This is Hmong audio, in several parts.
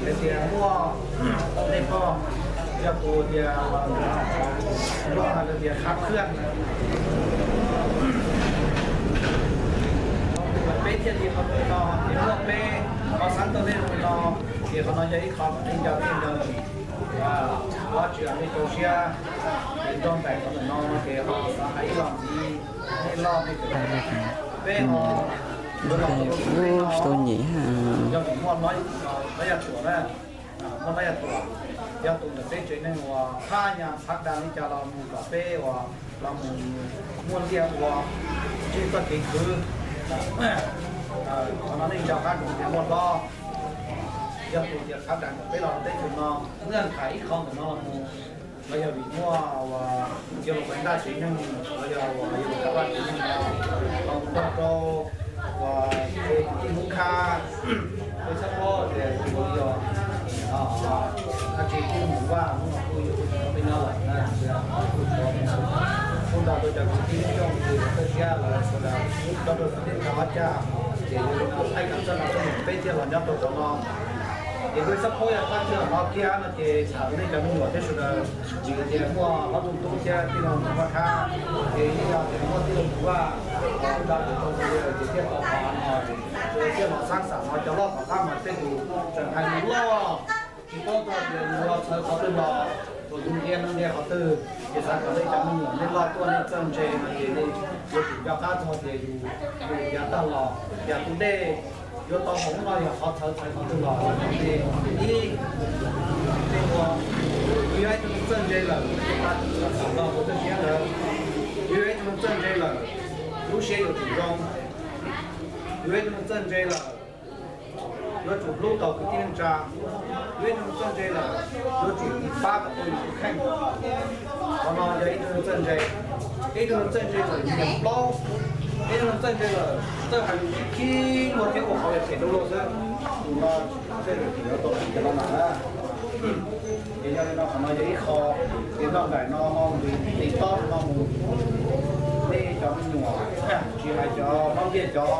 Tias muaj nej pom, yog tus tias luag hais tias khab khwb, peb thiaj li qhov no, ces muaj peb qhov xav tau nej no, ces qhov no yog ib qho kom nej nco tiag nco lawm. Vab tsis nej rau siab, ces nrog nraim qhov ntawm no ces ho xav hais ib los ntxiv, nej loj nej cov, peb ho, tsis tau nyem, yog vim muaj lawv yog tuam na, muaj lawv yog tuam, yog tus ntawm peb tsev neeg uas phaj nyas phab da li cas los mus kom peb uas los mus muaj liaj ua, ntsib txoj kev khwv. Qhov no nej nco qab tias muaj hlob, yog tus tias phab da kom peb los teb chaws no, nej hais ib qho ntawm no los mus, los yog vim muaj uas yog los mus ntaj tsev neeg, los yog uas yog los mus ntaj tsev neeg no, los mus nrog rau uas tij Hmoob Khab, peb txhab pob tias yus yog dab tsi kuj mus vaj hnub no kuj yus kuj tsis tau peb nyob lawm na, kuj tsis tau peb nyob lawm. Kuj nrog rau cov kwv tij Hmoob Xyooj uas txawj siab lawv sawv daws, nrog rau xov tooj cov ob cag, ces yus li no thaij kam txoj no txoj mus peb thiaj los nyob rau qhov no. Ces kuj txhab pob yog thaj chaw no kiag no ces tham rau nej cov me nyuam thiab sawv daws, vim tias muaj hlob Txooj Tub thiab tij laug Ntxoov Vaj Khab, ces yog tias muaj tij laug Ntxoov Vaj, kuj nrog rau sawv daws ces thiaj tau qhov no, sawv daws thiaj los xav xam no cov loj tom qab mas tej tus tseem hais lus loj, tsis paub txog tias yus los txhawv qhov twg los, thaum yus ntiav no ntiav qhov twg, ces xav kom nej cov me nyuam nej loj tuaj nej txawj ntse no ces nej yuav tsum nco qab txog tias yus, yus yav tag los, yav tus dej yuav tau hauv no yog qhov txhawv txhawv qhov twg los, nej, ib, nej ua, yus yog ib tug neeg txawj ntse lawm, los kuv txawj siab ntawd, yus yog ib tug neeg txawj ntse lawm, lub siab yuav tsum zoo, yus yog ib tug neeg txawj ntse lawm, yuav tsum hlub tau kwv tij neej tsa, yus yog ib tug neeg txawj ntse lawm, yuav tsum pab kom tau yus tus kheej. Qhov no yog ib tug neeg txawj ntse, ib tug neeg txawj ntse lawm nyiam plaub, ib tug neeg txawj ntse lawm txawj hais lus khib khib luag thiab ua qhov phem rau luag xwb. Tus no tej zaum tseem yuav tau tus cov no mas na. Ces yog li no qhov no yog ib qho, ces nrog nraim no ho nqis tob no mus, nej cov me nyuam, tsis hais cov hlob ntiaj cov,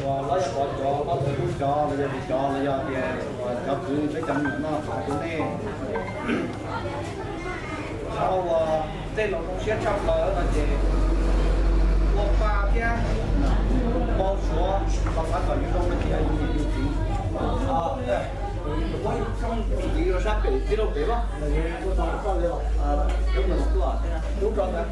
uas hlob Yaj Pov cov, hlob Txawv Tub cov, los yog vim cov los yog tias cov kwv peb cov me nyuam no tham rau nej. Qhov uas tej laus zoo siab tshaj plaws no ces ua pa thiab npau suav los xav kom yus zoo no ces yog yus niam yus txiv. Txiv rau sab pem txij rau pem los, lub rau ntawd, lub rau ntawd.